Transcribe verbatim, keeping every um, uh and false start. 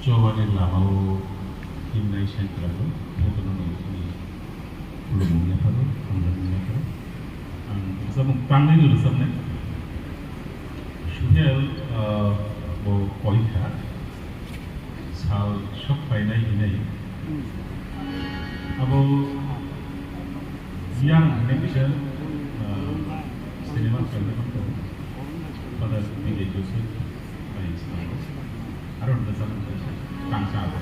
Chobani lamao himnai sengkrago, jotono no chini khulumung yapharo, hamjakmung yapharo. Ang rwchapmung tangwi no rwchapnai. Suhel, ah, bo koikha, sal sok phainai hinwi. Abo yang hinwi kisa, ah, cinema khaina tongo. Pada B J Joseph bai sal. Aro rwchapmung kaisa tangsa abo.